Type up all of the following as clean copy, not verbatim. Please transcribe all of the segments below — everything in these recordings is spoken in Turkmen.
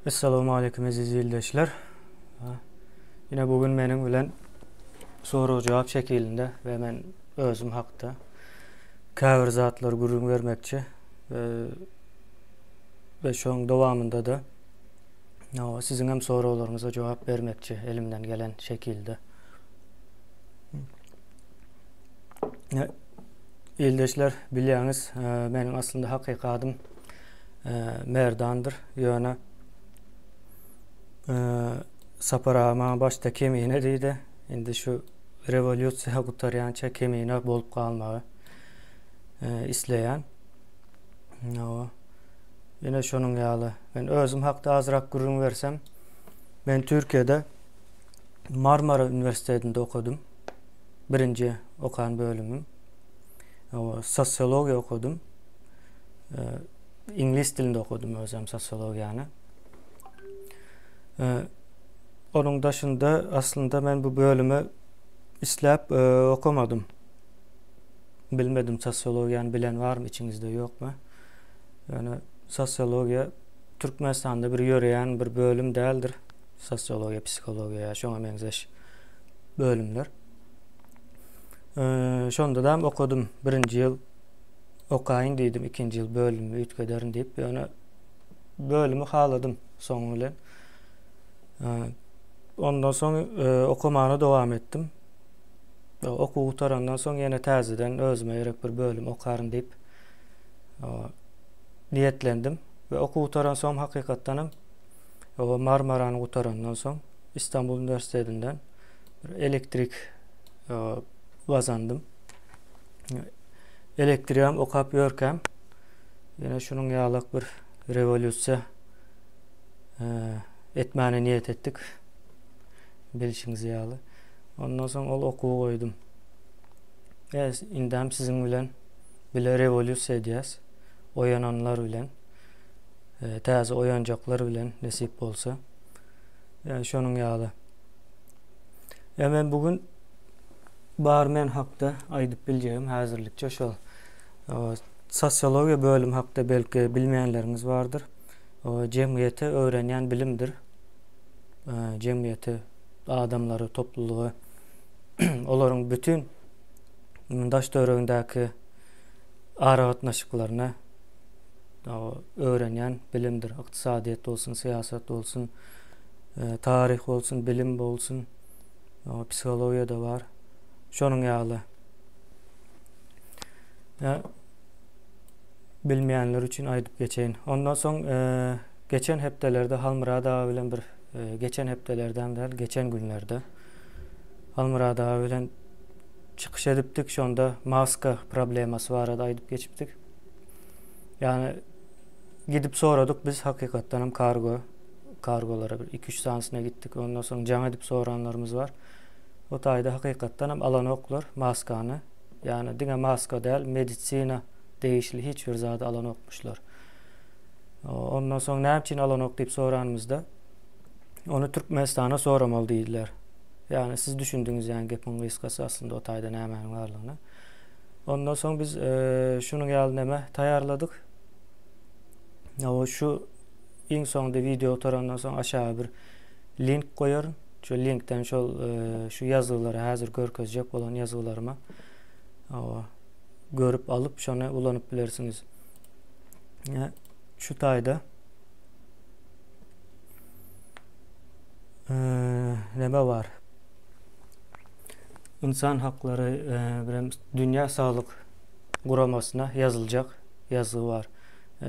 Essalamu Aleýkum eziz ildeşler. Ine bu gün meniň bilen sorag-jogap şekilinde we men özüm hakda käbir zatlary gürrüň bermekçi we şoň dowamynda-da siziň hem soraglaryňyza jogap bermekçi elimden gelen şekilde. Ildeşler bilýäňiz, meniň aslynda hakyky adym Merdandyr. Ýöne Sapar aga maňa başda Kemine diýdi. Indi şu rewolýusiýa gutarýança Kemine bolup galmagy isleýän. Ýene şonuň ýaly. Men özüm hakda azrak gürrüň bersem, men Türkiýede Marmara uniwersitetinde okadym. Birinji okan bölümim. Sosiologiýa okadym. Iňlis dilinde okadym özem sosiologiýany. Onuň daşynda aslynda men bu bölümi isläp okamadym. Bilmedim sosiologiýany bilen barmy içiňizde ýokmy? Ýöne sosiologiýa Türkmenistanda bir ýöreýän bir bölüm däldir. Sosiologiýa, psihologiýa ýa şoňa meňzeş bölümler. Şonda-da okadym. Birinji ýyl okaýyn diýdim, ikinji ýyl bölümimi üýtgederin diýip, ýöne bölümi haladym soňy bilen. Ondan soň okamana dowam etdim. Okuw gutarandan soň ýene täzeden özüme gerek bir bölüm okaryn diýip niýetlendim we okuw gutaran soň hakykatdan hem Marmarany gutarandan soň Istanbul uniwersitetinden bir elektrik gazandym. Elektrigem okap ýörkäm ýene şunuň ýalak bir rewolýusiýa etmäne niýet etdik. Bilşiňiz ýaly. Ondan soň ol okuwy goýdum. Ýa indem siziň bilen bile rewolýusiýa edýäs. Oýananlar bilen, täze oýanjaklar bilen nesip bolsa. Ýa şonuň ýaly. Ýa men bu gün bar men hakda aýdyp biljegim häzirlikçe şol. Sosiologiýa bölümi hakda belki bilmeýänleriňiz bardyr. Jemgyýeti öwrenýän bilimdir. Jemgyýeti, adamlary, toplulygy, olaryň bütin daş-töweregindäki aragatnaşyklaryny öwrenýän bilimdir. Ykdysadyýet bolsun, syýasat bolsun, taryh bolsun, bilim bolsun, psihologiýa-da bar. Şonuň ýaly. Bilmeýänler üçin aýdyp geçeýin. Ondan soň geçen hepdelerde Halmyrat aga bilen bir geçen hepdelerdem däl, geçen günlerde Halmyrat aga bilen çykyş edipdik. Şonda maska problemasy barada aýdyp geçipdik. Ýagny gidip soradyk biz hakykatdan hem kargo kargolara bir 2-3 sanysyna gitdik. Ondan soň jaň edip soranlarymyz bar. O taýda hakykatdan hem alanoklar maskany. Ýagny diňe maska däl, medisina degişli hiç bir zady alanokmyşlar. Ondan soň näme üçin alanok diýip soranymyzda, ony Türkmenistana soramaly diýdiler. Ýagny siz düşündiňiz ýagny gepiň gysgasy aslynda o taýda nämäniň barlygyny. Ondan soň biz e, şunuň ýaly näme taýýarladyk. O şu iň soňunda wideo gutarandan soň aşaga bir link goýaryn. Şu linkden şol e, şu ýazgylary häzir görkezjek bolan ýazgylaryma o, görüp alyp şony ulanyp bilersiňiz. Ýa şu taýda e, näme bar? Ynsan haklary birem Dünýä saglyk guramasyna ýazyljak ýazgy bar.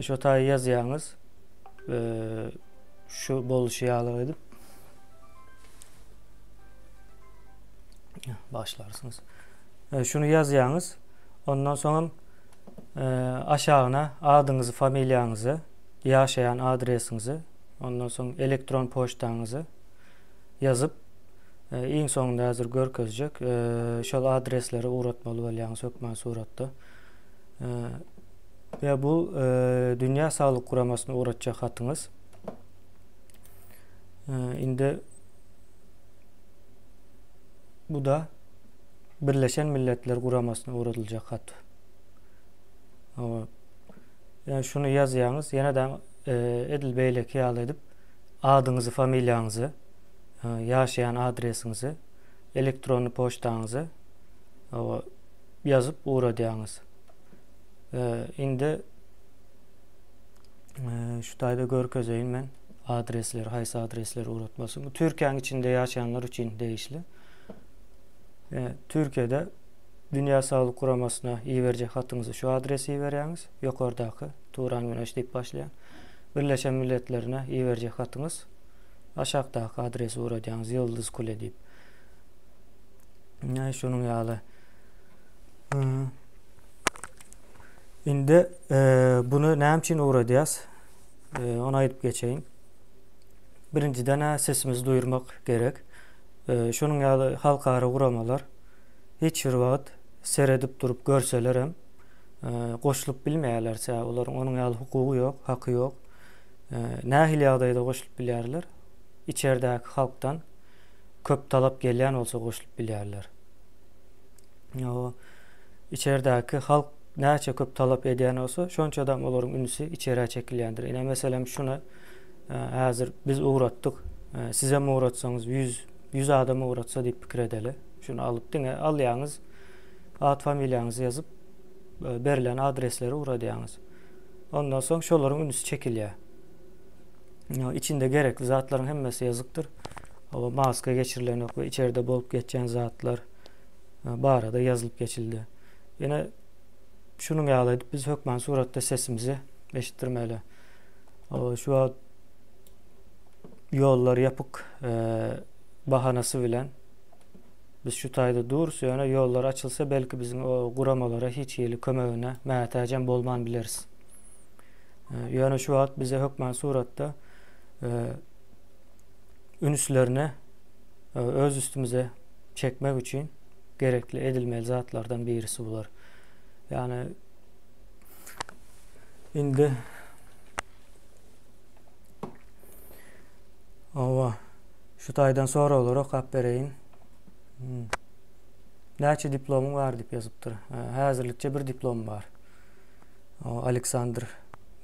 Şo taýy ýazýaňyz. Şu boluşy ýaly edip başlarsyňyz. Şuny ýazýaňyz. Ondan soňam aşagyna adyňyzy, familiýaňyzy, ýaşaýan adresiňizi, ondan soň elektron poçtaňyzy ýazyp Iň soňunda häzir görkezjek. Şol adresleri ugratmaly bolýaňyz hökman suratda. We bu Dünýä Saglyk Guramasyna ugratjak hatyňyz. Indi bu da Birleşen Milletler Guramasyna ugradyljak hat. Ýani şuny ýazýaňyz, ýene-de edil beýleki ýaly edip. adyňyzy, familiýaňyzy, ýaşaýan adresiňizi, elektronny poçtaňyzy ýazyp ugradýaňyz. Indi şu taýda görkezeýin men adresleri, haýsy adresleri ugratmalysyň. Bu Türkiýäniň içinde ýaşaýanlar üçin degişli. Türkiýede Dünýä Saglyk Guramasyna iberjek hatyňyzy şu adrese iberýäňiz. Ýokardaky Turan Güneş diýip başlaýan. Birleşen Milletlerine iberjek hatyňyz aşakdaky adrese ugradýaňyz Ýyldyz Kule diýip. Ine şunuň ýaly. Indi e, bunu näme üçin ugradýas? E, ony aýdyp geçeýin. Birinjiden sesimizi duýurmak gerek. E, şunuň ýaly halkara guramalar hiç bir wagt seredip durup görselerem goşulyp bilmeýärler. Sebäbi olaryň onuň ýaly hukugy ýok, haky ýok. Nähili ýagdaýda goşulyp bilýärler? Içerdäki halkdan köp talap gelýän bolsa goşulyp bilýärler. O içerdäki halk näçe köp talap edýän bolsa, şonçadam olaryň ünsi içerä çekilýändir. Ine meselem şuny häzir biz ugratdyk. Sizem ugratsaňyz 100 100 adam ugratsa diýip pikir edeli. Şuny alyp diňe alýaňyz, at familiýaňyzy ýazyp berlen adreslere ugradýaňyz. Ondan soň şolaryň ünsi çekilýär. Içinde gerekli zatlaryň hemmesi ýazykdyr. O maska geçirilenok we içeride bolup geçýän zatlar barada ýazylyp geçildi. Ýene şunuň ýaly edip biz hökman suratda sesimizi eşitdirmeli. O şu wagt ýollar ýapyk e, bahanasy bilen biz şu taýda durus, ýöne ýollar açylsa belki biziň o guramalara hiç hili kömegine mätäjem bolman bileris. Ýöne şu wagt bize hökman suratda ünslerini öz üstümize çekmek üçin gerekli edilmeli zatlardan birisi bular. Ýagny indi Owa, şu taýdan soraglar okap bereýin. Hmm. Näçe diplomyň bar diýip ýazypdyr. Häzirlikçe bir diplom bar. Aleksandr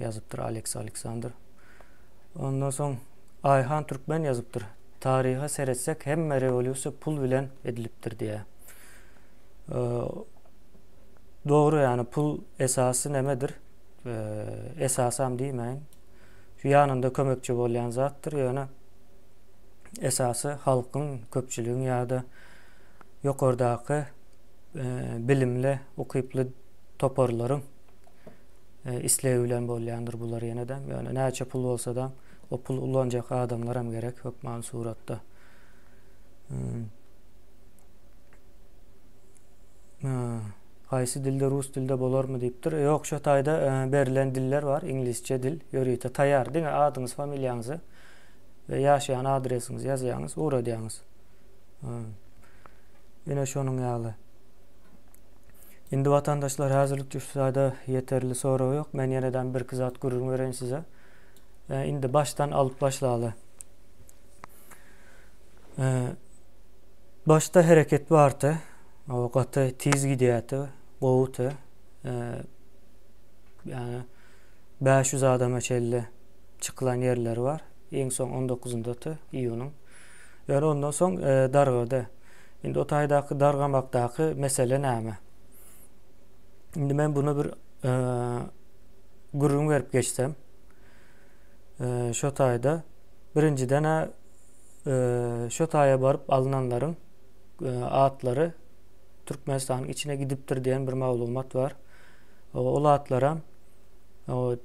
ýazypdyr, Aleks Aleksandr. Ondan soň Aýhan Türkmen ýazypdyr. Taryha seretsek hemme rewolýusiýa pul bilen edilipdir diýýär. Dogry, ýagny pul esasy nemedir? Esasam diýmäýin. Şu ýanynda kömekçi bolýan zatdyr, ýöne esasy halkyň, köpçüligiň ýa-da ýokardaky bilimli, ukyply toparlaryň islegi bilen bolýandyr bular ýene-de. Ýöne näçe pul bolsa-da, o pul ulanjak adamlaram gerek hökman suratda. Hmm. Haýsy dilde rus dilde bolarmy diýipdir. Ýok, şu taýda e, berlen diller bar, iňlisçe dil ýörite taýýar. Diňe adyňyz, familiýaňyzy we ýaşaýan adresiňizi ýazýaňyz, ugradýaňyz. Ine şonuň ýaly. Indi watandaşlar häzirlikçe şu taýda ýeterli sorag ýok. Men ýeneden birki zat gürrüň bereýin size. E, indi başdan alyp başlaly. E, başda hereket bardy. O gaty tiz gidýärdi, gowudy. E, ýani 500 adama çenli çykylan ýerleri bar. Iň soň 19-ynda iýunyň. Ýöne ondan soň e, dargady. Indi o taýdaky dargamakdaky mesele näme? Indi men bunu bir e, gürrüň berip geçsem. E, şo taýda birinjiden e, şo taýa baryp alynanlaryň e, atlary Türkmenistanyň içine gidipdir diýen bir maglumat bar. Ol atlaram o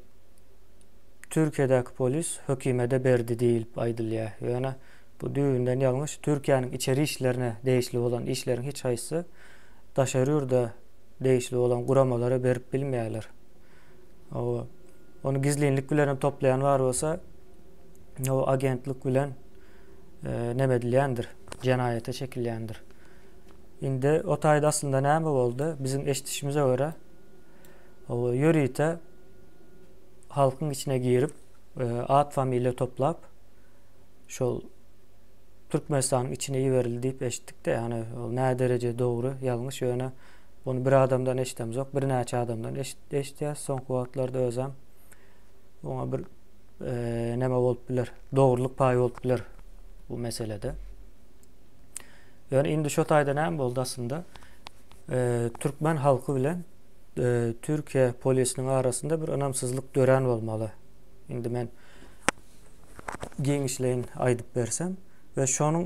Türkiýedäki polis hökümede berdi diýilip aýdylýar. Ýöne Bu düýbünden ýalňyş. Türkiýäniň içeri işlerine degişli bolan işleriň hiç haýsysy daşary ýurda degişli bolan guramalara berip bilmeýärler. Hawa, ony gizlinlik bilen hem toplaýan bar bolsa, o agentlik bilen e, neme edilýändir, jenaýata çekilýändir. Indi o taýda aslynda näme boldy? Biziň eşidişimize görä, o ýörite halkyň içine girip, e, at familiýa toplap, şol Türkmenistanyň içine iberildi diýip eşitdik-de, ýagny ol nä dereje dogry, ýalňyş, ýöne ony bir adamdan eşidemzok, birnäçe adamdan eşitýäs soňky wagtlarda özem oňa bir neme bolup biler, dogrulyk paýy bolup biler bu meselede. Ýöne indi şo taýda näme boldy aslynda? Türkmen halky bilen Türkiýe polisiniň arasynda bir ynamsyzlyk dörän bolmaly. Indi men giňişleýin aýdyp bersem we şonuň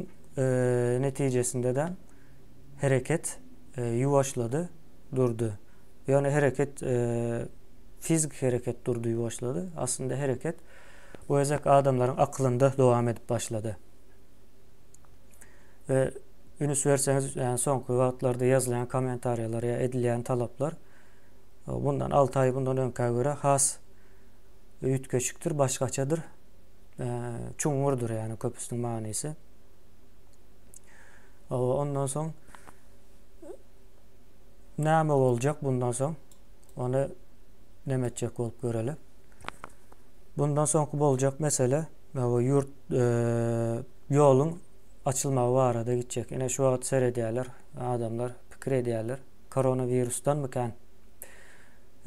netijesinde-de hereket ýuwaşlady, durdy. Ýöne hereket fiziki hereket durdy, ýuwaşlady. Aslynda hereket bu gezek adamlaryň akylynda dowam edip başlady. We ünüs berseňiz, ýani soňky wagtlarda ýazylýan kommentariýalar ýa edilýän talaplar bundan 6 aý bundan öňkä görä has üýtgeşikdir, başgaçadyr, çuňňurdyr ýani köpüsiniň manysy. Ondan soň näme boljak bundan soň? Ony neme etjek bolup göreli. Bundan soňky boljak mesele ýurt ýoluň açylmagy barada gitjek. Ine şu wagt seredýärler adamlar, pikir edýärler. Koronawirusdanmykan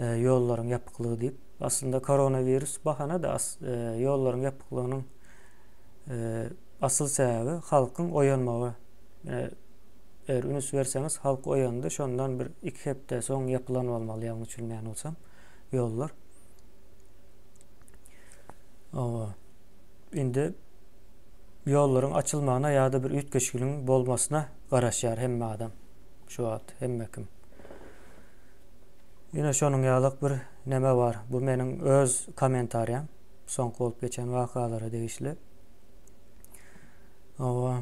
ýollaryň ýapyklygy diýip. Aslynda koronawirus bahana-da ýollaryň ýapyklygynyň asyl sebäbi halkyň oýanmagy. Eger ünüs berseňiz halk oýandy, şondan bir iki hepde soň ýapylan bolmaly ýalňyş bilmeýän bolsam ýollar. Owa. Indi ýollaryň açylmagyna ýa-da bir üýtgeşikligiň bolmasyna garaşýar hemme adam. Şu wagt hemme kim. Ýene şonuň ýalak bir neme bar. Bu meniň öz kommentariýam. Soňky bolup geçen wakalara degişli. Owa.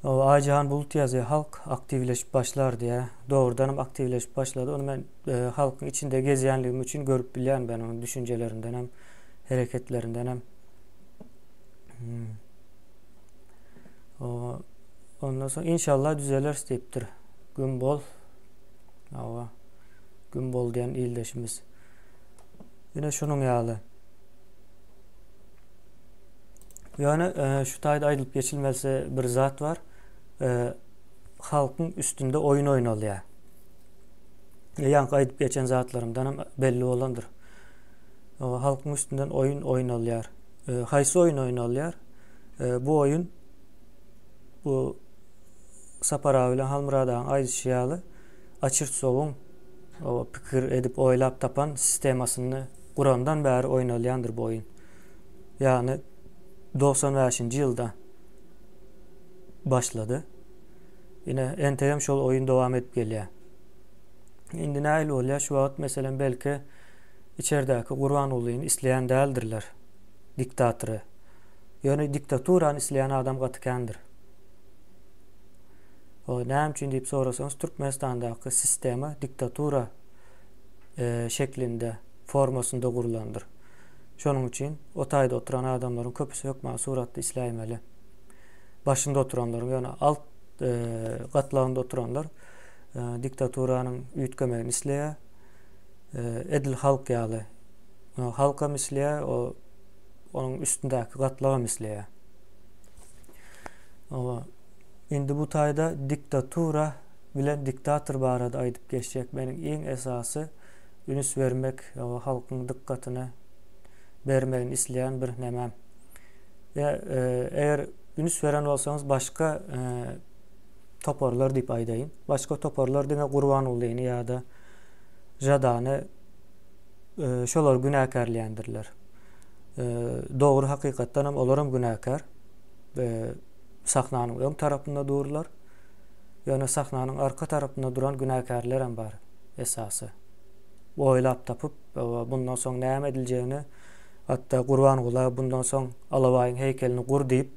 Owa, Aýjahan Bulut ýazýar, halk aktiwleşip başlar diýýär. Dogrudanam aktiwleşip başlady. Ony men e, halkyň içinde gezýänligim üçin görüp bilýän ben onuň düşünjelerindenem, hereketlerindenem. Hmm. Owa, ondan soň inşallah düzeleris diýipdir. Gün bol. Owa. Gün bol diýen ildeşimiz. Ýene şunuň ýaly. Ýöne e, şu taýda aýdylyp geçilmesi bir zat bar. E, halkyň üstünde oýun oýnalýar. E, ýaňky aýdyp geçen zatlarymdan hem belli bolandyr. Halkyň üstünden oýun oýnalýar. Haýsy oýun oýnalýar? Bu oýun bu Sapar aga bilen Halmyrat agaň aýdyşy ýaly Açirtsowyň pikir edip oýlap tapan sistemasyny gurandan bäri oýnalýandyr bu oýun. Ýagny 95-nji ýylda başlady. Ine entegem şol oýun dowam edip gelýär. Indi nähili bolýar? Şu wagt meselem belki içerdäki Gurbangulyny isleýän däldirler diktatory. Ýöne diktaturany isleýän adam gaty kändir. O näme üçin diýip sorasaňyz Türkmenistandaky sistema diktatura e, şeklinde, formasynda gurlandyr. Şonuň üçin o taýda oturan adamlaryň köpüsi hökman suratda isläýmeli. Başynda oturanlaryň, ýöne alt e, gatlagynda oturanlar e, diktaturanyň üýtgemegini isleýär. E, edil halk ýaly. Halkam isleýär, o onuň üstündäki gatlagam isleýär. Owa. Indi bu taýda diktatura bilen diktator barada aýdyp geçjek. Meniň iň esasy ünüs bermek, owa, halkyň dykgatyna bermegini isleýän bir nemem. Ýa, e, eger ünüs beren bolsaňyz başga e, toparlar diýip aýdaýyn. Başga toparlar diňe Gurbangulyny ýa-da Žadany e, şolary günäkärleýändirler. E, dogry hakykatdan hem olaram günäkär. E, sahnanyň öň tarapynda durlar. Ýöne sahnanyň arka tarapynda duran günäkärlerem bar esasy. Oýlap tapyp, bundan soň näme ediljegini, hatda Gurbangula bundan soň Alabaýyň heýkelini gur diýip,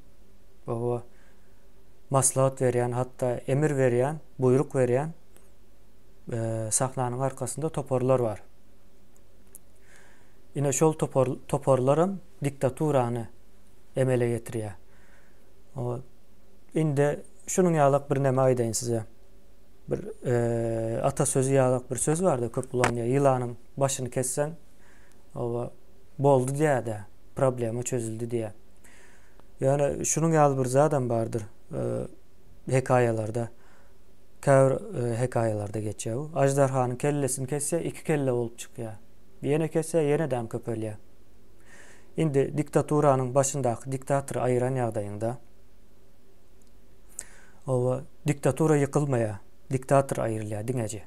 maslahat berýän, hatda emir berýän, buýruk berýän sahnanyň arkasynda toparlar bar. Ine şol topar toparlaram diktaturany emele getirýär. O indi şunuň ýalak bir näme aýdaýyn size. Bir e, atasözi ýalak bir söz bardy köp ulanýar. Ýylanyň başyny kesseň, oba boldy diýär-de, problema çözüldi diýär. Ýöne şunuň ýaly bir zadam bardyr. E, hekaýalarda käbir e, hekaýalarda geçýär bu. Aždarhanyň kellesini kesýär, iki kelle bolup çykýar. Ýene kesýär, ýene-däm köpelýär. Indi diktaturanyň başyndaky diktatory aýyran ýagdaýyňda, oba diktatura ýykylmaýar, diktator aýrylýar diňeje.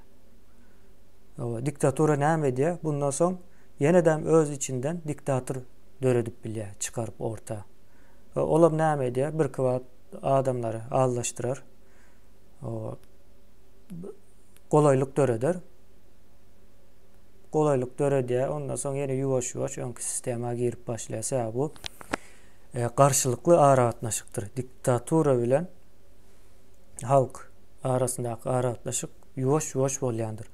Oba diktatura näme edýär? Bundan soň ýene-däm öz içinden diktator döredip bilýär, çykaryp orta. We olam näme edýär? Birki wagt adamlary aldaşdyrar. Oba golaýlyk döreder. Golaýlyk döredýär. Ondan soň ýene ýuwaş-ýuwaş öňki sistema girip başlaýar. Sebäbi bu e, garşylykly aragatnaşykdyr. Diktatura bilen halk arasyndaky aragatnaşyk ýuwaş-ýuwaş bolýandyr.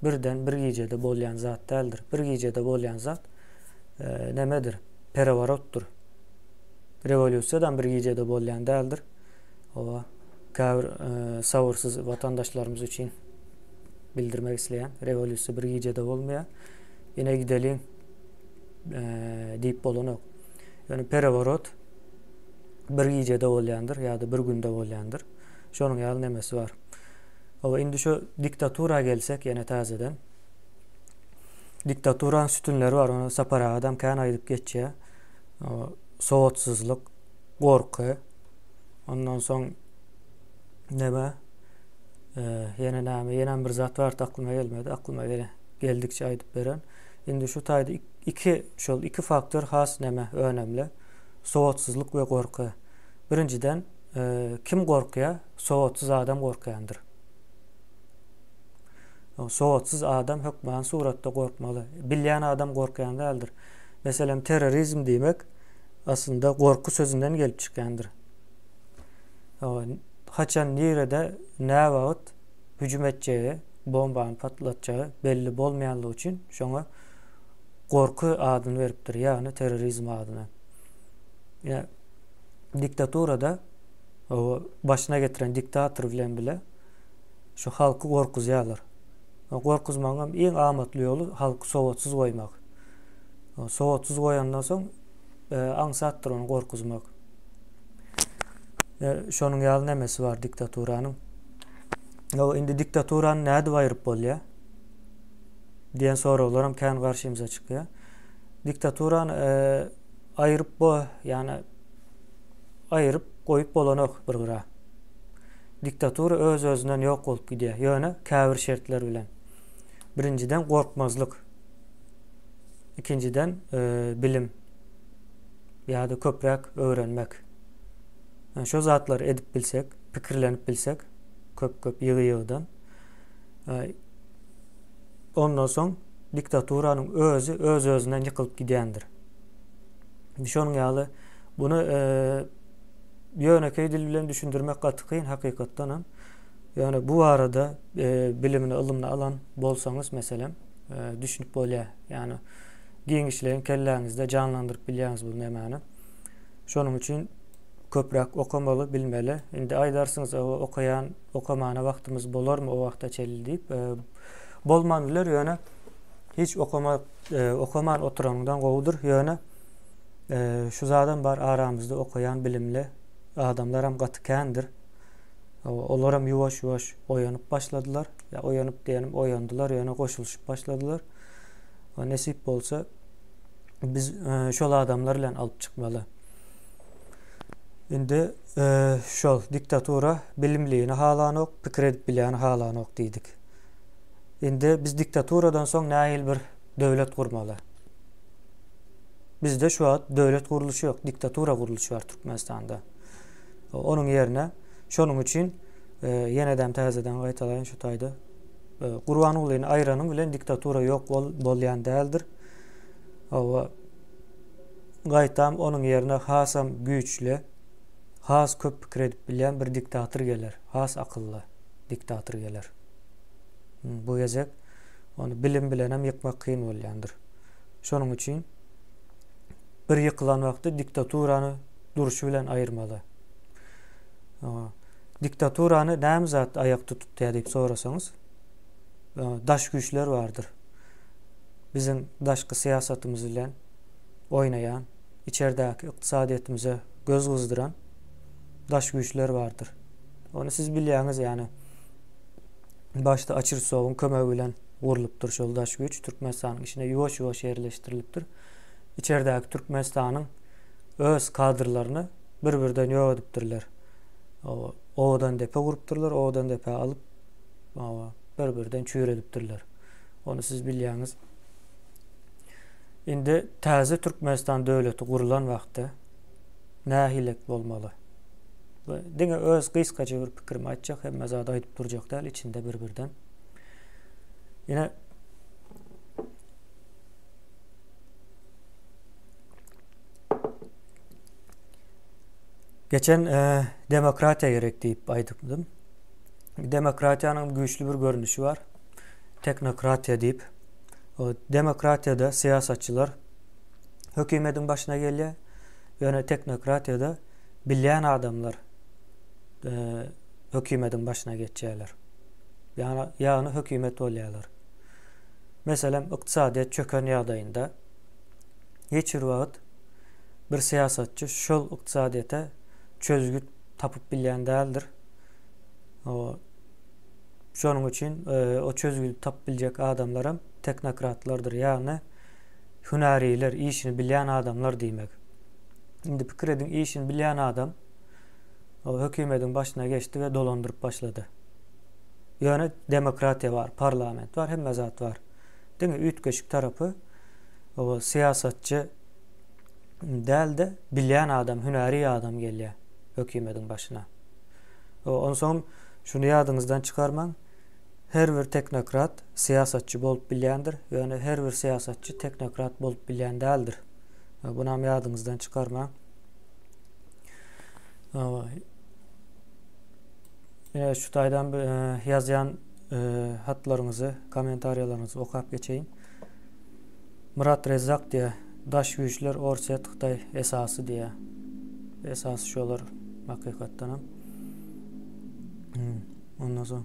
Birden bir gijede bolýan zat däldir. Bir gijede bolýan zat e, nemedir? Pereworotdyr. Rewolýusiýadan bir gijede bolýan däldir. Oba käbir e, sabyrsyz watandaşlarymyz üçin bildirmek isleýän. Rewolýusiýa bir gijede bolmaýar. Ine gideliň e, diýip bolanok. Ýöne pereworot bir gijede bolýandyr ýa-da bir günde bolýandyr. Şonuň ýaly nemesi bar. Oba indi şu diktatura gelsek ýene täzeden. Diktaturanyň sütünleri bar, ony Sapar agadam kän aýdyp geçýär. Sowatsyzlyk, gorky, ondan soň neme, ýene näme, ýenem bir zat bardy aklyma gelmedi, aklyma gele, geldikçe aýdyp beren. Indi şu taýda iki, şol iki faktor has neme, önemli. Sowatsyzlyk we gorky. Birinjiden, kim gorkýar? Sowatsyz adam gorkýandyr. Sowatsyz adam hökmany suratda gorkmaly. Bilýän adam gorkýan däldir. Meselem, terrorizm diýmek aslynda gorky sözünden gelip çykýandyr. Haçan, nirede, näwagt hüjüm etjegi, bombany patlatjagy belli bolmaýanlygy üçin şoňa gorky adyny beripdir, ýagny terrorizm adyny. Ýa diktaturada başyna getiren diktator bilen bile şu halky gorkuzýarlar. Gorkuzmagyň hem iň amatly ýoly halky sowatsyz goýmak. Sowatsyz goýandan soň e, aňsatdyr ony gorkuzmak. E, şonuň ýaly nemesi bar diktaturanyň. Ýa indi diktaturany nädip aýryp bolýar? diýen soraglar hem kän garşymyza çykýar. Diktaturany e, aýryp bo, ýagny aýryp goýup bolanok bir gyra. Diktatura öz-özünden ýok bolup gidýär. Ýöne käbir şertler bilen. Birinjiden gorkmazlyk. Ikinjiden e, bilim ýa-da köpräk öwrenmek. Yani şu zatlary edip bilsek, pikirlenip bilsek, köp-köp ýygy-ýygydan. E, ondan soň diktaturanyň özi öz-özünden ýykylyp gidýändir. Şonuň ýaly bunu e, ýönekeý dil bilen düşündirmek gaty kyn hakykatdan hem. Ýöne bu barada e, bilimini, ylymyny alan bolsaňyz, meselem, e, düşünip bolýar. Ýani giňişleýin kelläňizde janlandyryp bilýäňiz bu nämäni. Şonuň üçin köpräk okamaly, bilmeli. Indi aýdarsyňyz, okaýan, okamana wagtymyz bolarmy o wagta çenli diýip, e, bolman biler, ýöne hiç okama e, okaman oturanyňdan gowudyr. Ýöne e, şu zadam bar, aramyzda okaýan bilimli adamlaram gaty kändir. Olaram ýuwaş-ýuwaş oýanyp başladylar. Ýa oýanyp diýenim oýandylar, ýöne goşulyşyp başladylar. Nesip bolsa biz e, şol adamlar bilen alyp çykmaly. Indi e, şol diktatura bilimlini halanok, pikir edip bilýäni halanok diýdik. Indi biz diktaturadan soň nähili bir döwlet gurmaly? Bizde şu wagt döwlet gurluşy ýok, diktatura gurluşy bar Türkmenistanda. Onuň ýerine şonuň üçin e, ýenedem täzeden gaýtalaýyn şu taýda. E, Gurbangulyny aýranyň bilen diktatura ýok bol, bolýan däldir. Hawa gaýtam onuň ýerine hasam güýçli, has köp pikir edip bilýän bir diktator geler. Has akylly diktator geler. Bu gezek ony bilim bilenem ýykmak kyn bolýandyr. Şonuň üçin bir ýykylan wagty diktaturany durşy bilen aýyrmaly. Diktaturany näme zat aýakda tutýar diýip sorasaňyz, daş güýçler bardyr. Biziň daşky syýasatymyz bilen oýnaýan, içerdäki ykdysadyýetimize göz gyzdyran daş güýçler bardyr. Ony siz bilýäňiz, ýagny başda Açirsowyň kömegi bilen. gurlupdyr şol daş güýç Türkmenistanyň içine ýuwaş-ýuwaş ýerleşdirilipdir. Içerdäki Türkmenistanyň öz kadrlaryny bir-birden ýok edipdirler. Owadandepe gurupdyrlar, Owadandepä alyp bir-birden çüýredipdirler. Ony siz bilýäňiz. Indi täze Türkmenistan döwleti gurulan wagtda nähilek bolmaly? Diňe öz gysgaça bir pikirimi aýtjak, hemme zady aýdyp durjak däl, içinde bir-birden. Ine Geçen e, demokratiýa gerek diýip aýdypdym. Demokratiýanyň güýçli bir görnüşi bar. Teknokratiýa diýip. O demokratiýada syýasatçylar hökümetiň başyna gelýär. Ýöne teknokratiýada bilýän adamlar e, hökümetiň başyna geçýärler. Ýagny, ýagny hökümet bolýarlar. Meselem, ykdysadyýet çöken ýagdaýynda hiç bir wagt bir syýasatçy şol ykdysadyýete çözgüt tapyp bilýän däldir. O şonuň üçin e, o çözgüdi tapyp biljek adamlaram teknokratlardyr, ýagny hünäriler, işini bilýän adamlar diýmek. Indi pikir ediň, işini bilýän adam o hökümediň başyna geçdi we dolandyryp başlady. Ýöne demokratiýa bar, parlament bar, hemme zat bar. Diňe üýtgeşik tarapy o syýasatçy däl-de, bilýän adam, hünäri adam gelýär hökümediň başyna. Onsoň şuny ýadyňyzdan çykarmaň, her bir teknokrat syýasatçy bolup bilýändir, ýöne her bir syýasatçy teknokrat bolup bilýän däldir. Bunam ýadyňyzdan çykarmaň. Ine şu taýdan e, ýazýan e, hatlaryňyzy, kommentariýalaryňyzy okap geçeýin. Myrat Rezzak diýä, daş güýçler Orsýet, Hytaý esasy diýä. Esasy şolar hakykatdanam. Hmm, ondan soň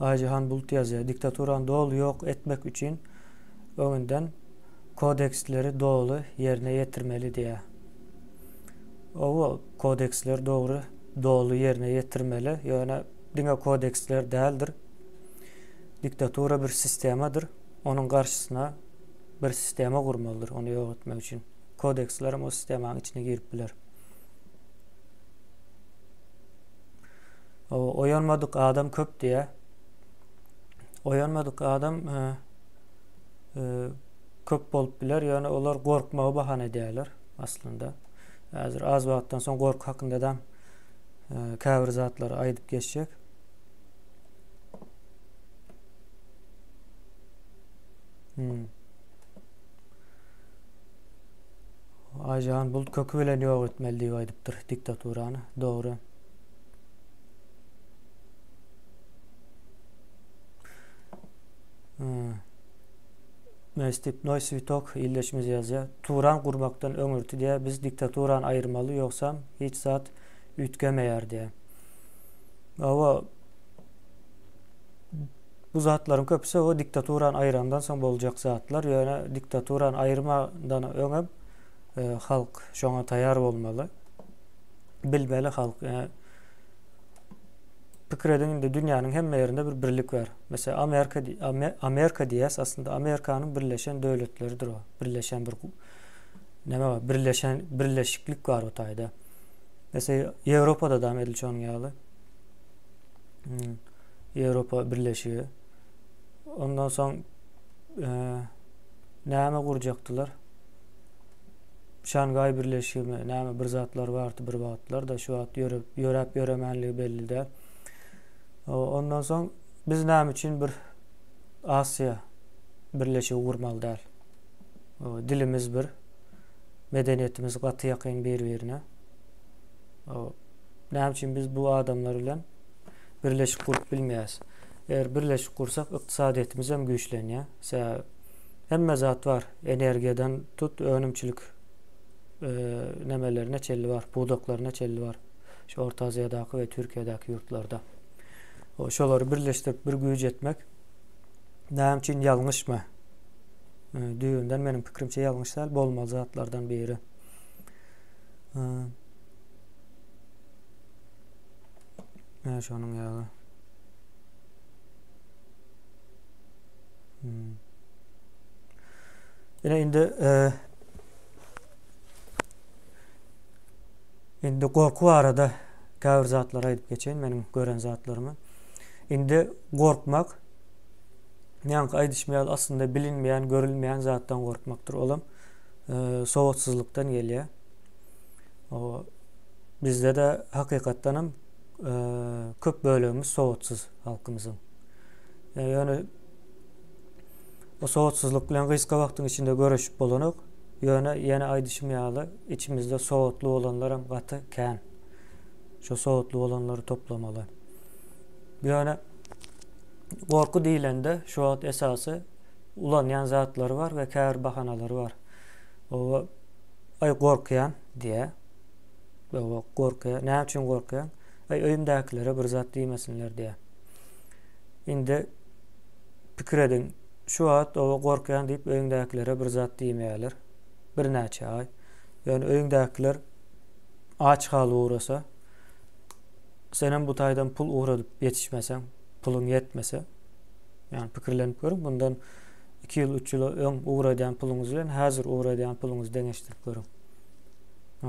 Aýjahan Bulut ýazýar. Diktaturany doly ýok etmek üçin öňünden kodeksleri doly ýerine ýetirmeli diýä. Owa, kodeksler dogry doly ýerine ýetirmeli, ýöne diňe kodeksler däldir. Diktatura bir sistemadyr. Onuň garşysyna bir sistema gurmalydyr, ony ýok etmek üçin. Kodeksler hem o sistemanyň içine girip biler. O oýanmadyk adam köp diýä. Oýanmadyk adam e, e, köp bolup biler, ýöne olar gorkmagy bahana edýärler aslynda. Häzir az wagtdan soň gorky hakynda da e, käbir zatlary aýdyp geçjek. Hmm. Aýjan bulut köki bilen ýok etmeli diýip aýdypdyr diktaturany. Dogry. Hmm. Stepnoý switok ildeşimiz ýazýar. Turan gurmakdan öňürti diýär, biz diktaturany aýyrmaly, ýogsam hiç zat üýtgemeýär diýär. Hawa, Bu zatlaryň köpüsi o diktaturany aýyrandan soň boljak zatlar, ýöne diktaturany aýyrmadan öňem e, halk şoňa taýar bolmaly. Bilmeli halk. E, pikir ediň indi dünýäniň hemme ýerinde bir birlik bar. Mesela Amerika Amerika diýýäs, aslynda Amerikanyň Birleşen Döwletleridir o. Birleşen bir näme bar? Birleşen birleşiklik bar o taýda. Mesela Ýewropada da edil şonuň ýaly. Hmm. Ýewropa Birleşigi. Ondan soň e, näme gurjakdylar? Şangaý Birleşigimi, näme bir zatlar bardy bir wagtlar da şu wagt ýörep, ýöräp ýöremänligi belli däl. Ondan soň biz näme üçin bir Asiýa Birleşigi gurmaly däl? Dilimiz bir, medeniýetimiz gaty ýakyn bir-birine. Näme üçin biz bu adamlar bilen birleşik gurup bilmeýäris? Eger birleşik gursak, ykdysadyýetimiz hem güýçlenýär. Sebäbi hemme zat bar. Energiýadan tut, önümçilik e, nemelerine çenli bar, pudaklaryna çenli bar. Şu Orta Aziýadaky we Türkiýedäki ýurtlarda. O şolary birleşdirip bir güýç etmek näme üçin ýalňyşmy? E, düýbünden meniň pikirimçe ýalňyş däl, bolmaly zatlardan biri. E, Ýa şonuň ýaly. Ine indi indi gorky barada käbir zatlary aýdyp geçeýin meniň gören zatlarymy. Indi gorkmak ýaňky aýdyşym ýaly aslynda bilinmeýän, görülmeýän zatdan gorkmakdyr. Olam sowatsyzlykdan gelýär. O bizde-de hakykatdan hem köp bölegimiz sowatsyz halkymyzyň. Ýöne o sowatsyzlyk bilen gysga wagtyň içinde göreşip bolanok. Ýöne ýene aýdyşym ýaly içimizde sowatly bolanlaram gaty kän. Şo sowatly bolanlary toplamaly. Ýöne gorky diýlende şu wagt esasy ulanýan zatlary bar we käbir bahanalary bar. Oba aý gorkýan diýä. Oba gorkýa. Näme üçin gorkýaň? Aý öýümdäkilere bir zat diýmesinler diýä. Indi pikir ediň, şu wagt oba gorkýan diýip öýüňdäkilere bir zat diýmeýärler. Birnäçe aý. Ýöne öýüňdäkiler aç galyp ugrasa, senem bu taýdan pul ugradyp ýetişmeseň, puluň ýetmese, ýagny pikirlenip görüň, bundan 2 ýyl, 3 ýyl öň ugradýan puluňyz bilen häzir ugradýan puluňyzy deňeşdirip görüň.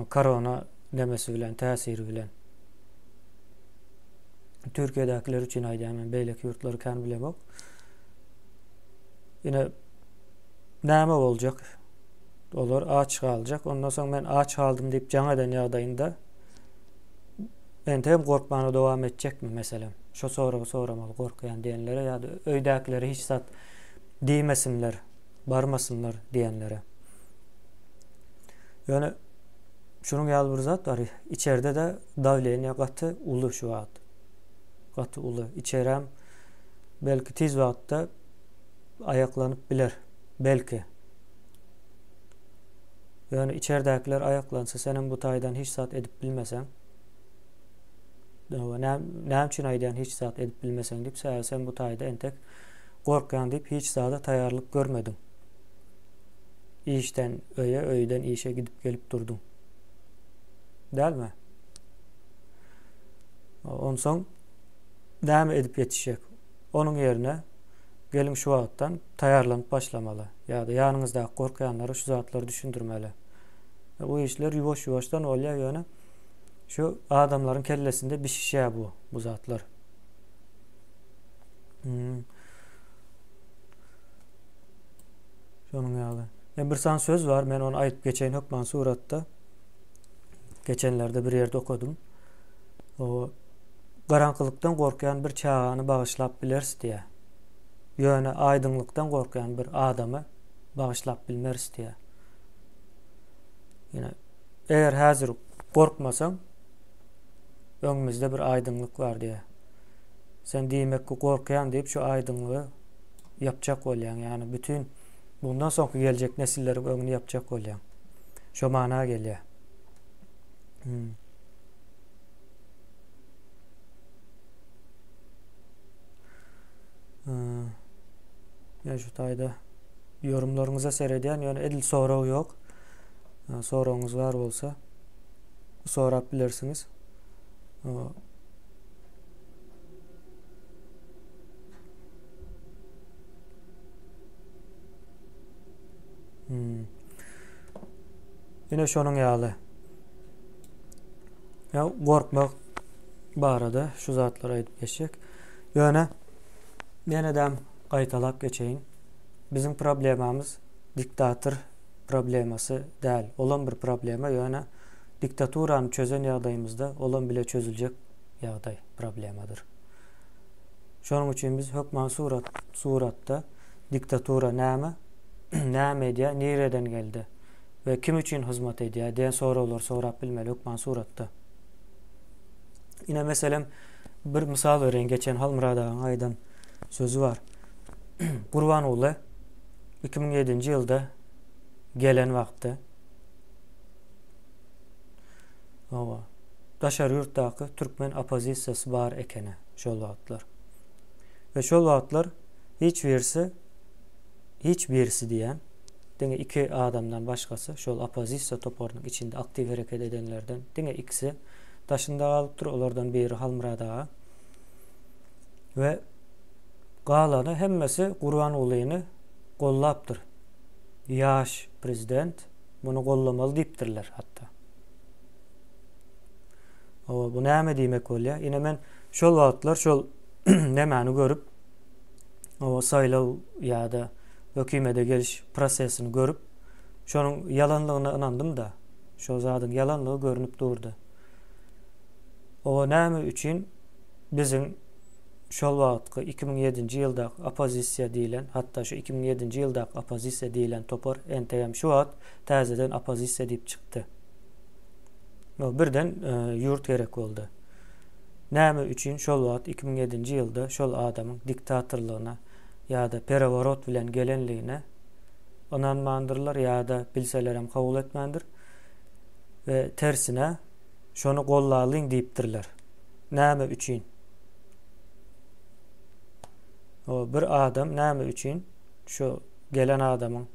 Korona nemesi bilen, täsiri bilen. Türkiýedäkiler üçin aýdýan men beýleki ýurtlary kän bilemok. Ine näme boljak? Olar aç galjak. Ondan soň men aç galdym diýip jaň eden ýagdaýynda entegem gorkmana dowam etjekmi meselem? Şo soragy soramaly gorkýan diýenlere ýa-da öýdäkilere hiç zat diýmesinler, barmasynlar diýenlere. Ýöne Şunuň ýaly bir zat bar, içerde-de dawleniýe gaty uly şu wagt. Gaty uly. Içerem belki tiz wagtda aýaklanyp biler. Belki. Ýöne içerdäkiler aýaklansa, senem bu taýdan hiç zat edip bilmeseň, näme üçin aýdýan hiç zat edip bilmeseň diýip, sebäbi sen bu taýda entek gorkýaň diýip hiç zada taýýarlyk görmediň. Işden öýe, öýden işe gidip gelip durduň. Dälmi? Onsoň näme edip ýetişjek? Onuň ýerine geliň şu wagtdan taýýarlanyp başlamaly. Ýa-da ýanyňyzdaky gorkýanlara şu zatlary düşündirmeli. Bu işler ýuwaş-ýuwaşdan bolýar, ýöne şu adamlaryň kellesinde bişişýär bu bu zatlar. Hmm. Şonuň ýaly. Ýa bir sany söz bar, men ony aýdyp geçeýin hökman suratda. Geçenlerde bir ýerde okadym. O garaňkylykdan gorkýan bir çagany bagyşlap bileris diýýär. Ýöne aýdyňlykdan gorkýan bir adamy bagyşlap bilmeris diýýär. Ýöne eger häzir gorkmasaň, öňümizde bir aýdyňlyk bar diýýär. Sen diýmek ki gorkýan diýip şu aýdyňlygy ýapjak bolýaň. Ýagny bütin bundan soňky geljek nesilleriň öňüni ýapjak bolýaň. Şo mana gelýär. Hmm. Hmm. Men şu taýda ýorumlaryňyza seredýän, ýöne edil sorag ýok. Soragyňyz bar bolsa sorap bilersiňiz. Hmm. Ine şonuň ýaly. Ýa gorkmak barada şu zatlary aýdyp geçjek. Ýöne ýenedem gaýtalap geçeýin. Biziň problemamyz diktator problemasy däl. Olam bir problema, ýöne diktaturany çözen ýagdaýymyzda olam bile çözüljek ýagdaý problemadyr. Şonuň üçin biz hökman surat suratda diktatura näme, näme edýär, nireden geldi we kim üçin hyzmat edýär diýen soraglary sorap bilmeli hökman suratda. Ine meselem bir mysal bereýin geçen Halmyrat agaň aýdan sözi bar. Gurbanguly 2007-nji ýylda gelen wagty Hawa. Daşary ýurtdaky türkmen oppozisiýasy bar ekeni şol wagtlar. We şol wagtlar hiç birisi hiç birisi diýen diňe iki adamdan başgasy şol oppozisiýa toparynyň içinde aktiw hereket edenlerden diňe ikisi daşynda galypdyr. Olardan biri Halmyrat aga. We Galany hemmesi Gurbangulyny gollapdyr. Ýaş prezident muny gollamaly diýipdirler hatda. Hawa, bu näme diýmek bolýar? Ine men şol wagtlar şol nemäni görüp, o saýlaw ýa-da hökümete geliş prosesini görüp, şonuň ýalanlygyna ynandym-da. Şol zadyň ýalanlygy görnüp durdy. O näme üçin biziň şol wagtky 2007-nji ýyldaky oppozisiýa diýlen, hatda şu 2007-nji ýyldaky oppozisiýa diýlen topar entegem şu wagt täzeden oppozisiýa diýip çykdy. O birden e, ýurt gerek boldy. Näme üçin şol wagt 2007-nji ýylda şol adamyň diktatorlygyna ýa-da pereworot bilen gelenligine ynanmandyrlar ýa-da bilselerem kabul etmändir we tersine şony gollalyň diýipdirler. Näme üçin? O bir adam näme üçin şu gelen adamyň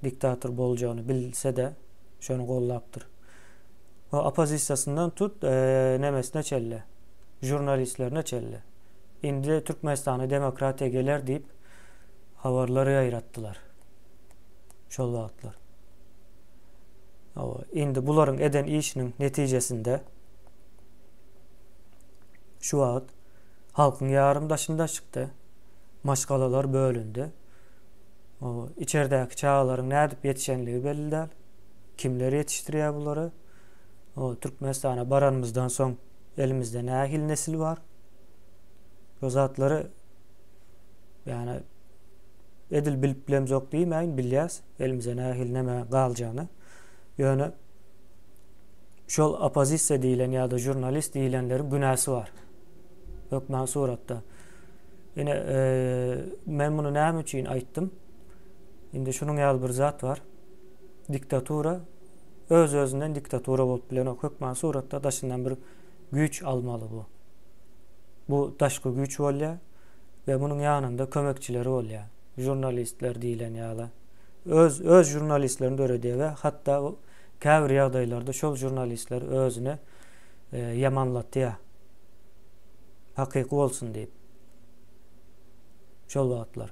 diktator boljagyny bilse-de şony gollapdyr. O oppozisiýasyndan tut e, nemesine çenli, žurnalistlerine çenli. Indi Türkmenistana demokratiýa geler diýip habarlar ýaýratdylar. Şol wagtlar. Hawa, indi bularyň eden işiniň netijesinde şu wagt halkyň ýarym daşynda çykdy. Maşgalalar bölündi. Hawa, içerdäki çagalaryň nädip ýetişenligi belli däl. Kimler ýetişdirýär bulary? Hawa, Türkmenistana baranymyzdan soň elimizde nähili nesil bar? Bu zatlary ýani edil bilip bilemzok diýmäýin, bilýäs elimize nähili näme galjagyny. Ýöne şol oppozisiýa diýlen ýa-da žurnalist diýlenleriň günäsi bar. Hökman suratda. Ine, e, men muny näme üçin aýtdym? Indi şunuň ýaly bir zat bar. Diktatura öz-özünden diktatura bolup bilenok. Hökman suratda daşyndan bir güýç almaly bu. Bu daşky güýç bolýar we munuň ýanynda kömekçileri bolýar. Žurnalistler diýlen ýaly. Öz öz žurnalistlerini döredýär we hatda käbir ýagdaýlarda şol žurnalistler özüne e, ýamanlatýar. Hakyky bolsun diýip. Şol wagtlar.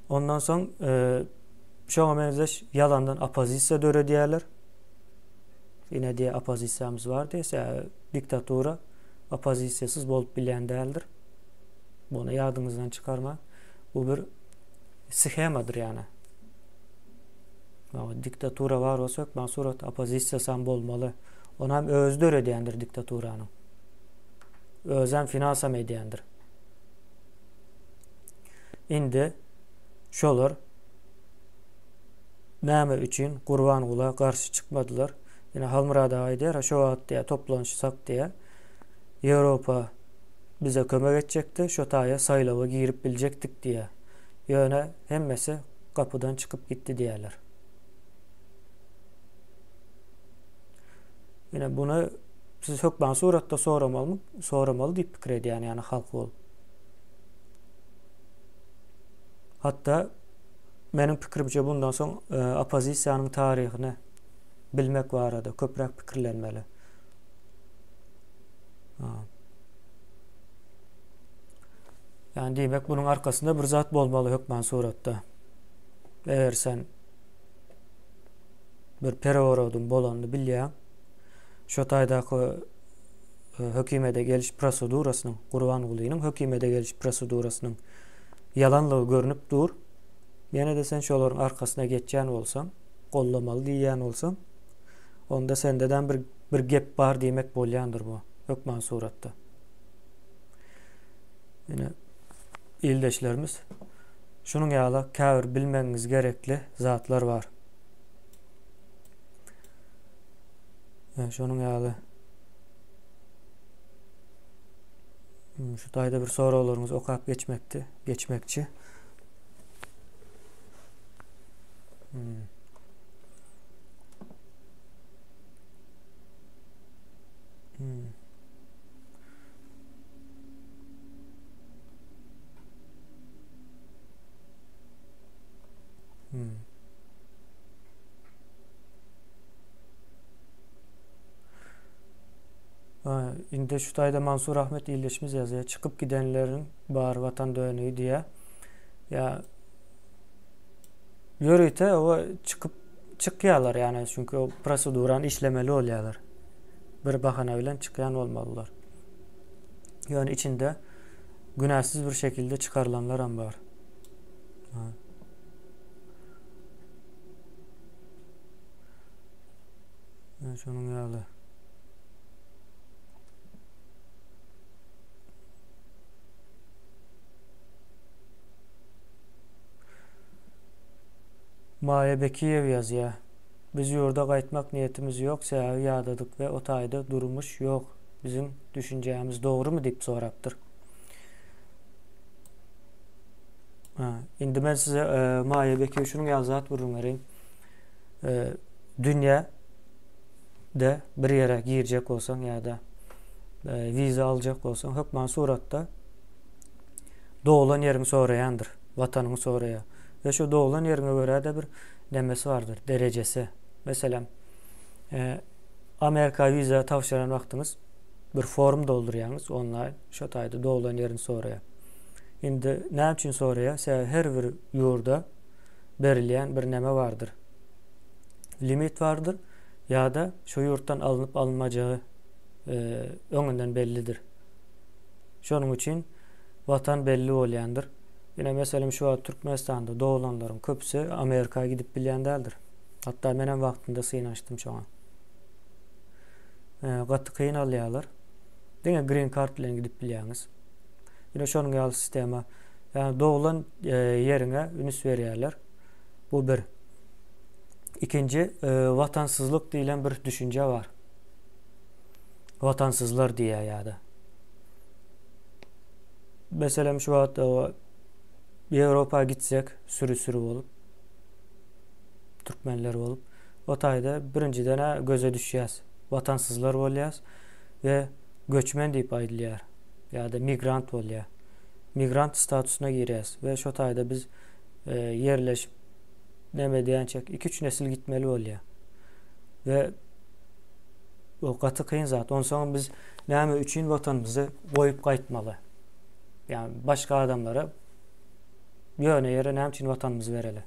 Ondan soň e, şoňa meňzeş ýalandan oppozisiýa döredýärler. Ine diýe oppozisiýamyz bar diýe, sebäbi diktatura oppozisiýasyz bolup bilýän däldir. Muny ýadyňyzdan çykarmaň. Bu bir shemadyr ýany. Diktatura bar bolsa hökman surat oppozisiýasam bolmaly. Onam özi döredýändir diktaturanyň. Özem finansam edýändir. Indi şolar Näme üçin Gurbangula garşy çykmadylar? Ine Halmyrat aga aýdýar, şo wagt diýýär, toplanyşsak diýýär, Ýewropa bize kömek etjekdi, şo taýa saýlawa girip biljekdik diýýär. Ýöne hemmesi gapydan çykyp gitdi diýýärler. Ine buny siz hökman suratda soramalymy? Soramaly diýip pikir edýän, ýagny halk bolup. Hatda Meniň pikirimçe bundan soň oppozisiýanyň taryhyny bilmek barada köpräk pikirlenmeli. Ýani diýmek bunuň arkasynda bir zat bolmaly hökman suratda. Eger sen bir pereworodyň bolanyny bilýäň, şo taýdaky hökümete geliş prosedurasynyň, Gurbangulynyň hökümete geliş prosedurasynyň ýalanlygy görnüp dur. Ýene-de sen şolaryň arkasyna geçýän bolsaň, gollamaly diýýän bolsaň, onda sendedem bir bir gep bar diýmek bolýandyr bu, hökman suratda. Ine, ildeşlerimiz, şunuň ýaly käbir bilmegiňiz gerekli zatlar bar. Şonuň ýaly hmm, şu taýda bir soraglaryňyzy okap geçmekdi, geçmekçi. Hmm. Hmm. Hmm. Indi şu taýda Mansur Ahmet ildeşimiz ýazýar. Çykyp gidenleriň bary watan dönügi diýýär. Ýa ýörite o çykyp çykýarlar ýani çünki o prosedurany işlemeli bolýarlar. Bir bahana bilen çykýan bolmalylar. Ýöne içinde günäsiz bir şekilde çykarylanlar hem bar. Şonuň ýaly. Maýa Bekiýew ýazýar. Biz ýurda gaýtmak niýetimiz ýok, sebäbi ýadadyk we o taýda durmuş ýok. Biziň düşünjämiz dogrumy diýip sorapdyr. Ha, indi men size e, Maýa Bekiýew şunuň ýaly zat gürrüň bereýin. E, dünýä de bir ýere girjek bolsaň ýa-da e, wiza aljak bolsaň, hökman suratda doglan ýeriňi soraýandyr, watanyňy soraýar. We şu doglan ýeriňe görä-de bir nemesi bardyr, derejesi. Meselem, e, Amerika wiza tabşyran wagtyňyz bir form doldurýaňyz onlaýn, şo taýda doglan ýerini soraýar. Indi näme üçin soraýar? Sebäbi her bir ýurda berilýän bir neme bardyr. Limit bardyr ýa-da şo ýurtdan alnyp alynmajagy e, öňünden bellidir. Şonuň üçin watan belli bolýandyr. Ine meselem şu wagt Türkmenistanda doglanlaryň köpüsi Amerika gidip bilýän däldir. Hatda menem wagtynda synanyşdym şoňa. E, gaty kyn alýarlar. Diňe green card bilen gidip bilýäňiz. Ine şonuň ýaly sistema. Ýagny doglan e, ýeriňe üns berýärler. Bu bir. Ikinji, e, watansyzlyk diýlen bir düşünje bar. Watansyzlar diýýär ýa-da. Meselem şu wagt Ýewropa gitsek süri-süri bolup türkmenler bolup o taýda birinjiden-ä göze düşýäs. Watansyzlar bolýas we göçmen diýip aýdylýar ýa-da migrant bolýar. Migrant statusyna girýäs we şo taýda biz e, ýerleşip näme edýänçek 2-3 nesil gitmeli bolýar. We bu gaty kyn zat. Onsoň biz näme üçin watanymyzy goýup gaýtmaly? Ýagny başga adamlara ýöne ýere näme üçin watanymyzy bereli?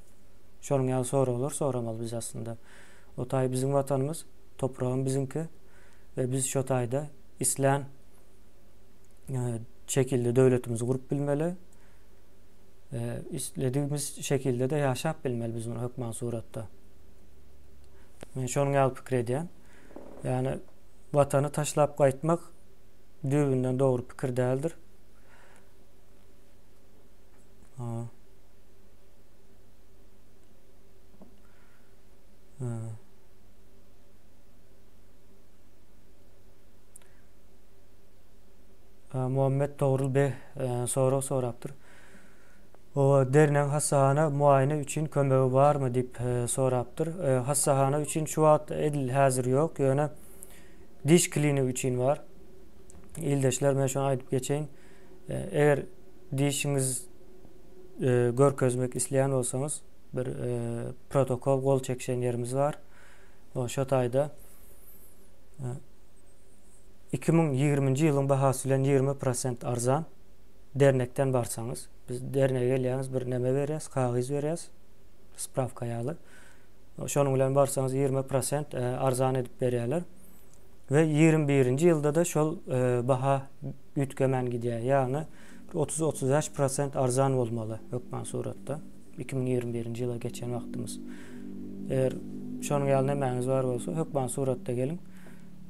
Şonuň ýaly soraglar soramaly biz aslynda. O taý biziň watanymyz, topragym biziňki we biz şo taýda islän e, şekilde döwletimizi gurup bilmeli. E, isledigimiz şekilde de ýaşap bilmeli biz muny hökman suratda. Men şonuň ýaly pikir edýän. Ýagny watany taşlap gaýtmak düýbünden dogry pikir däldir. Ha. Ha. Muhammet Togrul beg e, sorag sorapdyr. O derneň hassahana muaýene üçin kömegi barmy diýip e, sorapdyr. E, hassahana üçin şu wagt edil häzir ýok, ýöne diş klinigi üçin bar. Ildeşler men şony aýdyp geçeýin. E, eger dişiňiz e, görkezmek isleýän bolsaňyz, bir e, protokol gol çekişen ýerimiz bar. O şo taýda 2020-nji ýylyň bahasy bilen 20 prosent arzan dernekden barsaňyz, biz dernege gelýäňiz, bir neme berýäs, kagyz berýäs, sprawka ýaly. Şonuň bilen barsaňyz 20 prosent e, arzan edip berýärler. We 21-nji ýylda-da şol e, baha üýtgemän gidýär. Ýagny 30-35 prosent arzan bolmaly hökman suratda. 2021-nji ýyla geçen wagtymyz. Eger şonuň ýaly nemäňiz bar bolsa, hökman suratda geliň.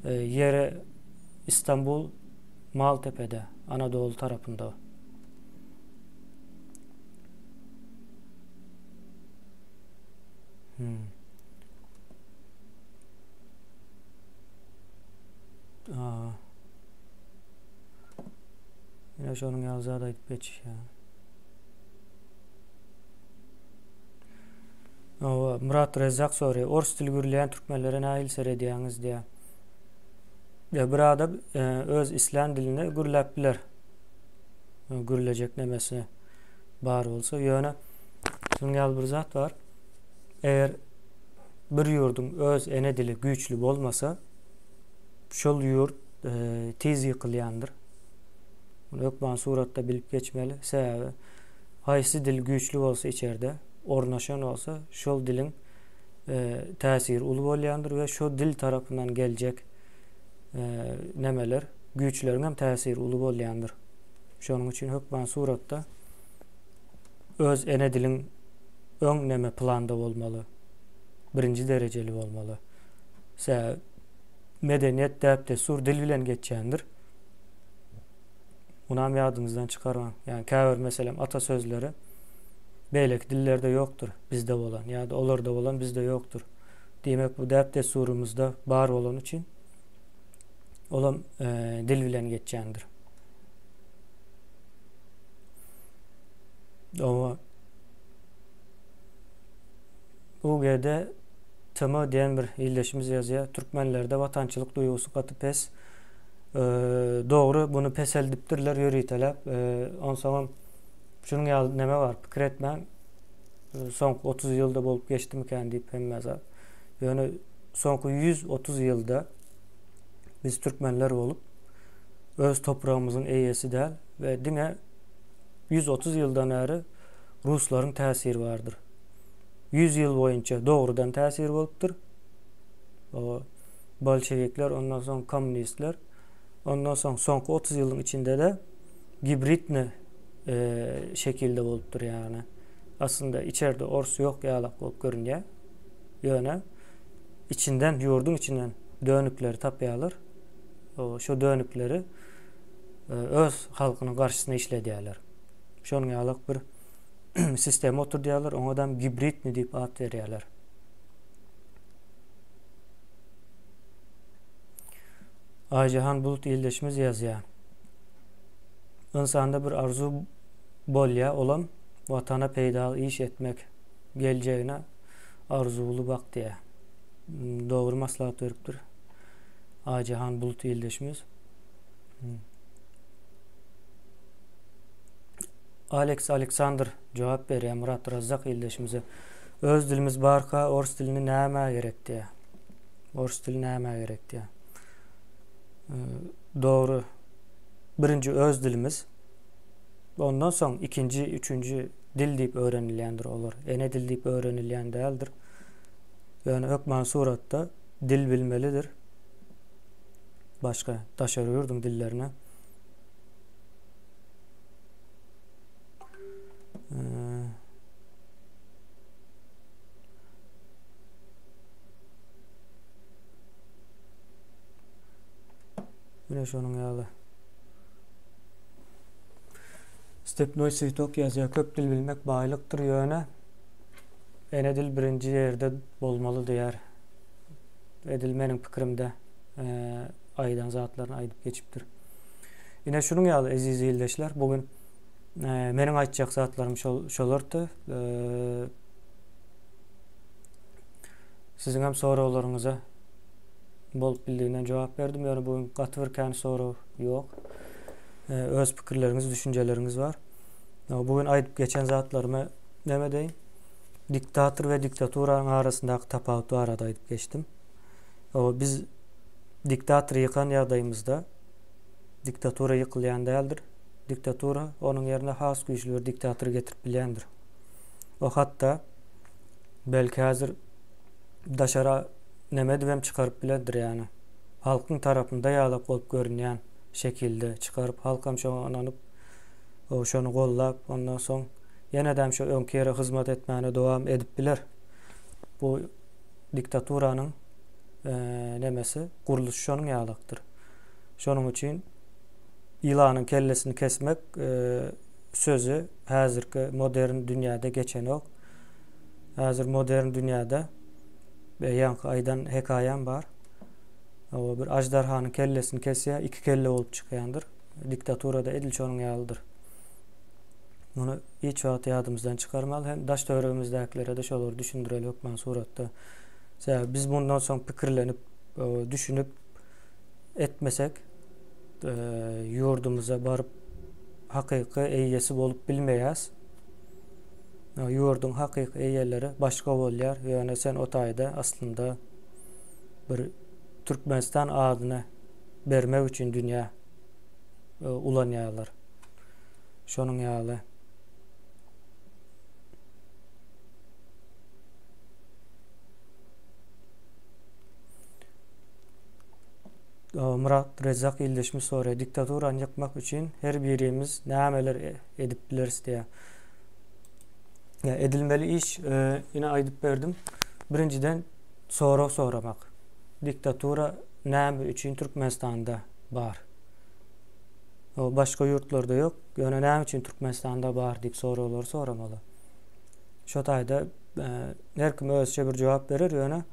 E, ýere Istanbul Maltepede, Anadolu tarapynda. Hmm. Aa. Ýene şonuň ýaly zat aýdyp geçiş ýa. Owa, Murat Rezzak soraýar. Ors dili gürleýän türkmenlere nähili seredýäňiz diýýär. Ýa bir adam e, öz islän dilinde gürläp biler. E, gürlejek nemesi bar bolsa, ýöne şunuň ýaly bir zat bar. Eger bir ýurduň öz ene dili güýçli bolmasa, şol ýurt tiz ýykylýandyr. Muny hökman suratda bilip geçmeli. Sebäbi haýsy dil güýçli bolsa içerde, ornaşan bolsa, şol diliň täsiri uly bolýandyr we şo dil tarapyndan geljek nemeler, güýçleriň hem täsiri uly bolýandyr. Şonuň üçin hökman suratda öz ene diliň öň neme planda bolmaly. Birinji derejeli bolmaly. Sebäbi medeniýet, däp-dessur dil bilen geçýändir. Munam ýadyňyzdan çykarmaň. Ýagny käbir meselem ata sözleri beýleki dillerde ýokdur, bizde bolan ýa-da olarda bolan bizde ýokdur. Diýmek bu däp-dessurymyzda bar bolany üçin olam dil bilen geçýändir. Oba UGD TM diýen bir ildeşimiz ýazýar. Türkmenlerde watançylyk duýgusy gaty pes. Dogry, muny peseldipdirler ýöriteläp. Onsoňam şunuň ýaly neme bar, pikir etmäň. Soňky 30 ýylda bolup geçdimikän diýip hemme zat. Ýöne soňky 130 ýylda biz türkmenler bolup öz topragymyzyň eýesi däl we diňe 130 ýyldan bäri ruslaryň täsiri bardyr. 100 ýyl boýunça dogrudan täsir bolupdyr. O bolşewikler, ondan soň kommunistler, ondan soň soňky 30 ýylyň içinde-de gibridni e, şekilde bolupdyr ýagny. Aslynda içerde ors ýok ýalak bolup görünýär. Ýöne içinden, ýurduň içinden dönükleri tapýarlar. O şo dönükleri e, öz halkynyň garşysyna işledýärler. Şonuň ýalak bir sistema oturdýarlar, oňadam gibridni diýip at berýärler. Aýjahan Bulut ildeşimiz ýazýar. Ynsanda bir arzuw bolýar, olam watana peýdaly iş etmek, geljegine arzuwly bak diýýär. Dogry maslahat beripdir Aýjahan Bulut ildeşimiz. Alex Aleksandr jogap berýär Myrat Razzak ildeşimize. Öz dilimiz barka ors dilini nämä gerek diýýär. Ors dili nämä gerek diýýär. Dogry. Birinji öz dilimiz. Ondan soň ikinji, üçünji dil diýip öwrenilýändir olar. Ene dil diýip öwrenilýän däldir. Ýöne hökman suratda dil bilmelidir. Başga daşary ýurduň dillerine. Ine şonuň ýaly. Stepnoý switok ýazýar. Köp dil bilmek baýlykdyr, ýöne ene dil birinji ýerde bolmaly diýýär. Edil meniň pikirimde aýdan zatlaryny aýdyp geçipdir. Ine şunuň ýaly eziz ildeşler, bu gün meniň aýtjak zatlarym şol şolardy. Siziň hem soraglaryňyza bolup bildiginden jogap berdim. Ýöne bu gün gaty bir kän sorag ýok. Öz pikirleriňiz, düşünjeleriňiz bar. Bu gün aýdyp geçen zatlarymy näme deýin? Diktator we diktaturanyň arasyndaky tapawut barada aýdyp geçdim. Biz diktatory ýykan ýagdaýymyzda diktatura ýykylýan däldir. Diktatura onuň ýerine has güýçli bir diktatory getirip bilýändir. O hatda belki häzir daşara neme edibem çykaryp bilendir ýagny. Halkyň tarapynda ýalak bolup görünýän şekilde çykaryp halkam şoňa ynanyp şony gollap ondan soň ýenedem şo öňki ýere hyzmat etmäne dowam edip biler. Bu diktaturanyň nemesi gurluşy şonuň ýalakdyr. Şonuň üçin ýylanyň kellesini kesmek sözi häzirki modern dünýäde geçenok. Häzir modern dünýäde ýaňky aýdan hekaýam bar. O bir aždarhanyň kellesini kesýär, iki kelle bolup çykýandyr. Diktatura-da edil şonuň ýalydyr. Muny hiç wagt ýadymyzdan çykarmaly hem daş-töweregimizdäkilere-de şolary düşündireli hökman suratda. Sebäbi biz mundan soň pikirlenip, düşünip etmesek, ýurdumyza baryp hakyky eýesi bolup bilmeýäs. Ýurduň hakyky eýeleri başga bolýar. Ýöne sen o taýda aslynda bir Türkmenistan adyny bermek üçin dünýä ulanýarlar. Şonuň ýaly. Myrat Rezzak ildeşimiz soraýar, diktaturany ýykmak üçin her birimiz nämeler e, edip bileris diýýär. Ýa edilmeli iş e, ine aýdyp berdim. Birinjiden sorag soramak. Diktatura näme üçin Türkmenistanda bar? O başga ýurtlarda ýok. Ýöne näme üçin Türkmenistanda bar diýip soraglary soramaly. Şo taýda e, her kim özçe bir jogap berer, ýöne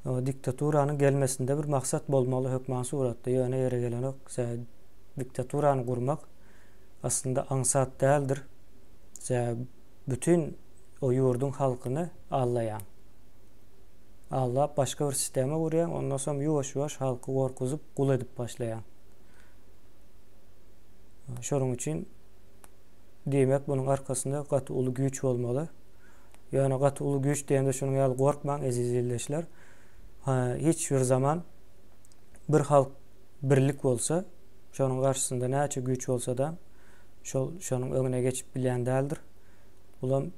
o diktaturanyň gelmesinde bir maksat bolmaly hökman suratda. Ýöne ýere gelenok. Sebäbi diktaturany gurmak aslynda aňsat däldir. Sebäbi bütin o ýurduň halkyny aldaýaň. Aldap başga bir sistema gurýaň, ondan soň ýuwaş-ýuwaş halky gorkuzyp gul edip başlaýaň. Şonuň üçin diýmek bunuň arkasynda gaty uly güýç bolmaly. Ýöne gaty uly güýç diýende şunuň ýaly gorkmaň eziz ildeşler. Hiç bir zaman bir halk birlik bolsa, şonuň garşysynda näçe güýç bolsa-da, şol şonuň öňüne geçip bilýän däldir. Bulam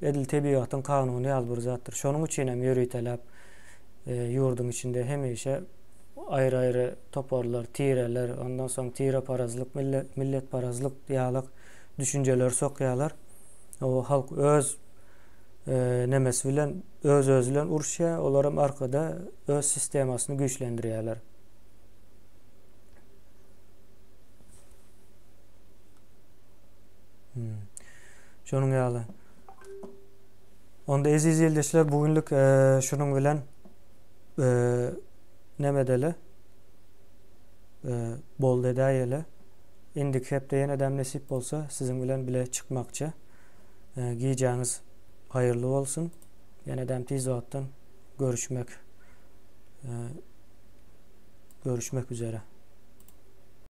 edil tebigatyň kanuny ýaly bir zatdyr. Şonuň üçin hem ýöriteläp e, ýurduň içinde hemişe aýry-aýry toparlar, tireler, ondan soň tireparazlyk, milletparazlyk ýaly düşünjeleri sokýarlar. O halk öz e, nemesi bilen, öz-özi bilen uruşýar, olaram arkada öz sistemasyny güýçlendirýärler. Hmm. Şonuň ýaly. Onda eziz ildeşler bu günlük e, şunuň bilen e, neme edeli? E, boldy edäýeli. Indiki hepde ýene-de nesip bolsa siziň bilen bile çykmakçy. E, gijäňiz haýyrly bolsun. Ýene-de tiz wagtdan görüşmek e, görüşmek üzere.